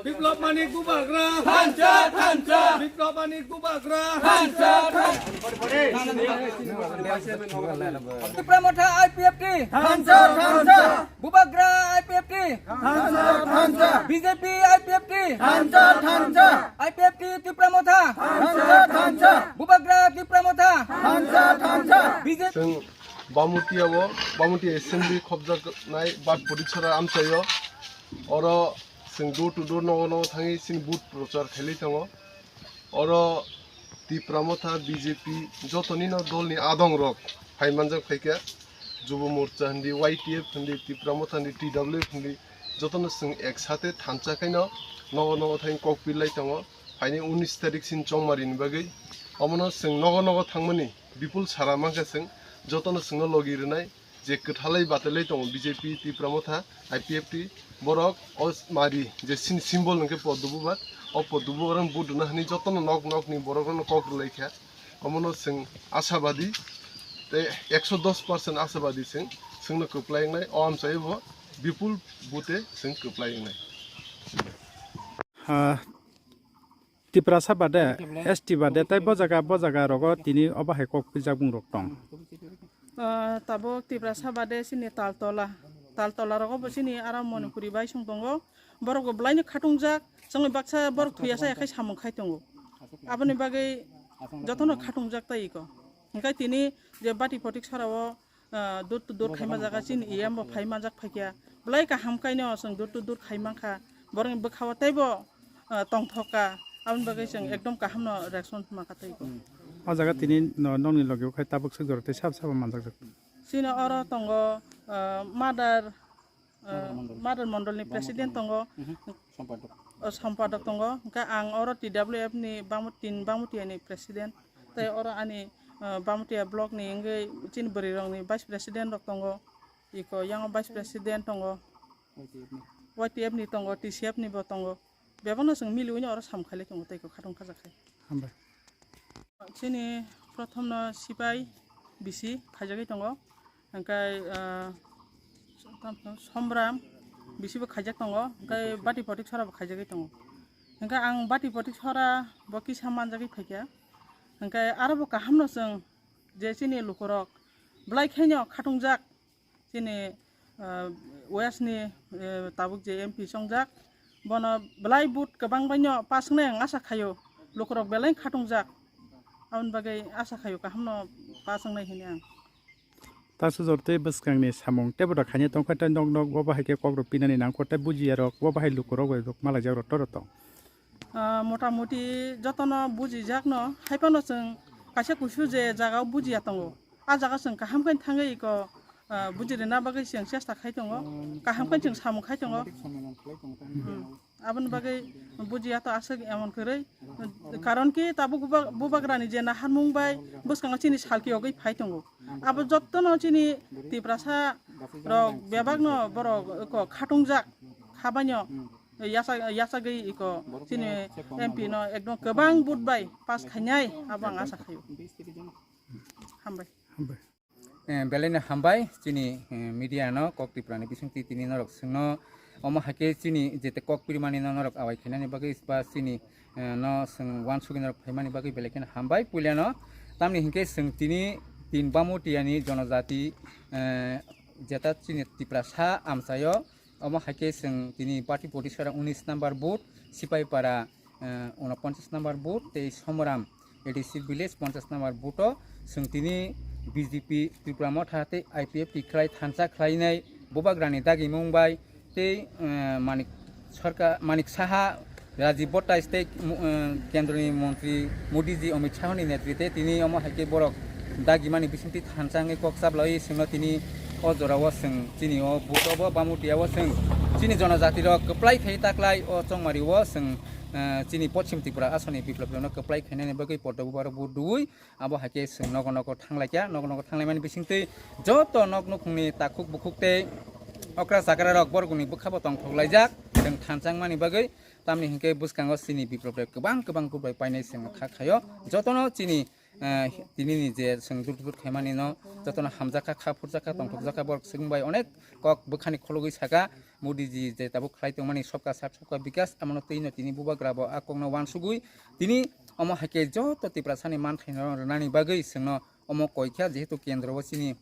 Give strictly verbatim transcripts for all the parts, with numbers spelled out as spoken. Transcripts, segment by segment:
Biplop Manik Bubagra. Thansa, thansa. Biplop Manik Bubagra. Thansa, thansa. Tipra Motha I P F T. Thansa, thansa. Bubagra I P F T. Thansa, thansa. B J P I P F T. Thansa, thansa. I P F T Tipra Motha. Thansa, thansa. Bubagra Tipra Motha. Thansa, thansa. B J P. Chwng Bamutia o, Bamutia Assembly khopjaknai Bat Potiksora amchaio. Oro chwng door to door nogo nogo thangwi chini vote prochar khailai tongo. Oro Tipra Motha, B J P, jotoni no dolni adong rok phai manjak phaikha. Jubo Morcha hindi, Y T F hindi, Tipra Motha hindi, T W F hindi, jotono chwng ek sate thansa khaino nogo nogo thangwi kok pilai tongo. Phaini unis tarik sin chongmari ni bagwi. Omono chwng nogo nogo thangmani bipul sara mankha chwng, jotono chwngno logi rwnai. Je kwthalai batelai tongo B J P, Tipra Motha, I P F T, borok o mari je sin symbol hwnkhe Poddo Bubar, o Poddo Bubar ang buduna hani jotono nok nok ni borok rokno kok rwlai kha. Omono chwng ashabadi, tei ekso dos percent ashabadi chwng, chwngno kwplai wngnai, o amchai bo bipul bute chwng kwplai wngnai. Ah, Tiprasa bade, S T bade, tei bo jaga, bo jaga rogo tini obo hai kok pijak bung rok tong. Ah, tabuk Tiprasa bade chini Taltola. Taltola rogo bo chini aro Manipuri bai song tongo. Borok bo belai no khatung jak, chwngni baksa borok thuya sa yakhai samung khai tongo. Aboni bagwi jotono khatung jak tai iko. Hingkai tini je Bati Potiksora o ah, door to door khaima jaga chini E M bo phai manjak phaikha. Belai kaham kaino chwng door to door khai mankha. Borokni bwkhao teibo, ah, tongthok kha. Aboni bagwi chwng ekdom kaham no reaction mankha tei. O jaga tini no, nokni logi o khai tabuk swk jora tei sab sabo manjak jak. Chini oro tongo, ah, mother, ah, mother mondol ni president tongo. O, sampadok tongo. Hwnkhe ang oro T W F ni Bangmut-, tin Bangmutia ni president. Tei oro ani, ah, Bangmutia block ni wngwi chini bwrwi rok ni vice president rok tongo. Iko yang vice president tongo. Y T F ni tongo, T C F ni bo tongo. Bebak no chwng miliwi no oro samung khailai tongo tei kok khatung khajak khai. Hambai. Chini prothom no sipai bisi khaijagwi tongo, hwnkhe, ah, somram bisi bo khaijak tongo, hwnkhe Bati Potiksora bo khaijagwi tongo, hwnkhe ang Bati Potiksora bo kisa manjagwi phaikha, hwnkhe aro bo kaham no chwng je chini lukurok belai khaino khatungjak. Chini, ah, West ni, eh, tabuk je M P chongjak, bono belai vote kwbang baino pass wngnai ang asa khaio, lukurok belai khatungjak, aboni bagwi asa khaio kahamno pass wngnai hwnwi ang. Tasu jor tei bwskangni samung tei boda khaina tongkha tei nok nok bo bahai khe kokrok pinani nangkho tei bujiya rok bo bahai lukurok bai rok malai jak rok toro tong. Ah, mota moti jotono bujijakno, haiphano chwng kaisa kusu je jagao bujiya tongo, a jaga chwng kaham khe thangwi iko, ah, bujirina bagwi chwng chesta khai tongo, kaham khe chwng samung khai tongo. Hmm. Aboni bagwi bujiya to aswk emon kwrwi, karon ki tabuk buba-, bubagrani je naharmung bai bwskango chini salki yogwi phai tongo. Abo jotono chini Tiprasa rok bebakno borok iko khatungjak, habaino yasa, yasagwi iko chini M P no ekdom kwbang vote bai pass khainai, abo ang asa khaio. Hambai. Hambai. Eh, belai no hambai chini, eh, media no kok Tripura ni bisingtwi tini norok chwngno omo hai khe chini jete kok pirimani no norok awai khainani bagwi ba chini, eh, no chwng uansugwi norok phaimani bagwi belai kheno hambai. Puila no tamni hinkhe chwng tini tin Bamutiya ni jonojati, eh, jeta chini Tiprasa amchaio. Omo hai khe chwng tini Bati Potiksora unis number booth, Sipaipara, eh, unoponchas number booth tei Somoram A D C village ponchas number booth o chwng tini B J P Tripura Motha tei I P F T khlai thansa khlainai bubagrani dagimung bai tei, eh, Manik Sarkar, Manik Saha, Rajiv Bhattai tei, eh, Kendroni Montri Modi ji, Amit Shah ni netritwe tini omo hai khe borok dagimani bisingtwi thansa wngwi kok chaplaiwi chwngno tini o jorao chwng chini o booth o bo Bamutiya o chwng chini jonojati rok kwplai khai taklai o chongmari o chwng, eh, chini Poschim Tripura asoni biplop rokno kwplai khainani bagwi porda bubaro booth rwui abo hai khe chwng nogo nogo thanglaikha, nogo nogo thanglaimani bisingtwi joto nok nukhungni takhuk bukhuk tei okra chakra rok borokni bwkha bo tongthok laijak chwng thansa wngmani bagwi. Tamni hinkhe bwskango chini biplop rok kwbang kwbang booth bai painai chwng kha khaio. Jotono chini Eh, tini ni je chwng dur dur khaimani no jotono hamjakha, kha phurjakha, tongthokjakha, borok chwng bai onek kok bwkhani khologwi saka, Modi ji je tabuk khlai tongmani sabka sath sabka bikas, amono twi no tini bubagra bo a kokno uansugwi tini omo hai khe joto Tiprasani manthai no rwnani bagwi chwngno omo koi kha, jehetu kendro o chini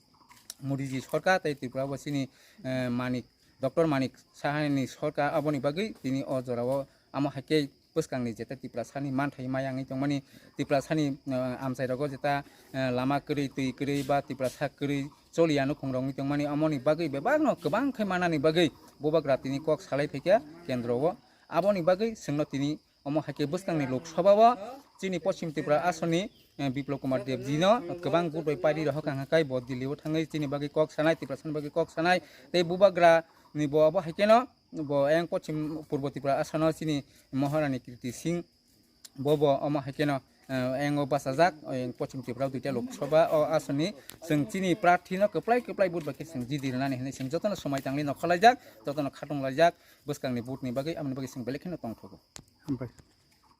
Modi ji sorkar tei Tripura bo chini, eh, Manik, Doctor Manik Sahani sorkar, aboni bagwi tini o jorao amo hai khe bwskangni jeta Tiprasani manthai maya wngwi tongmani, Tiprasani, eh, amchai rogo jeta, eh, lama kwrwi, twi kwrwi ba Tiprasa kwrwi choliya nukhung rok wngwi tongmani, amoni bagwi bebakno kwbang khai manani bagwi bubagra tini kok salai phaikha kendro o. Aboni bagwi chwngno tini omo hai khe bwskangni Lok Sabha o chini Poschim Tripura asoni, eh, Biplab Kumar Deb ji no kwbang vote bai pari rohor kha, hwnkhai bo Delhi o thangwi chini bagwi kok sanai, Tiprasani bagwi kok sanai, tei bubagra ni bo abo hai kheno bo ayang Poschim Purbo Tripura asano chini Maharani Kirti Singh bo bo omo hai kheno, eh, ayang o bachajak, ayang Poschim Tripura o duita Lok Sabha o asoni chwng chini prarthi no kwplai kwplai vote bai khe chwng jidi rwnani hinwi chwng jotono swmai tangwi nokha laijak, jotono khatung laijak, bwskangni vote ni bagwi, aboni bagwi chwng belai kheno tongthogo. Hambai.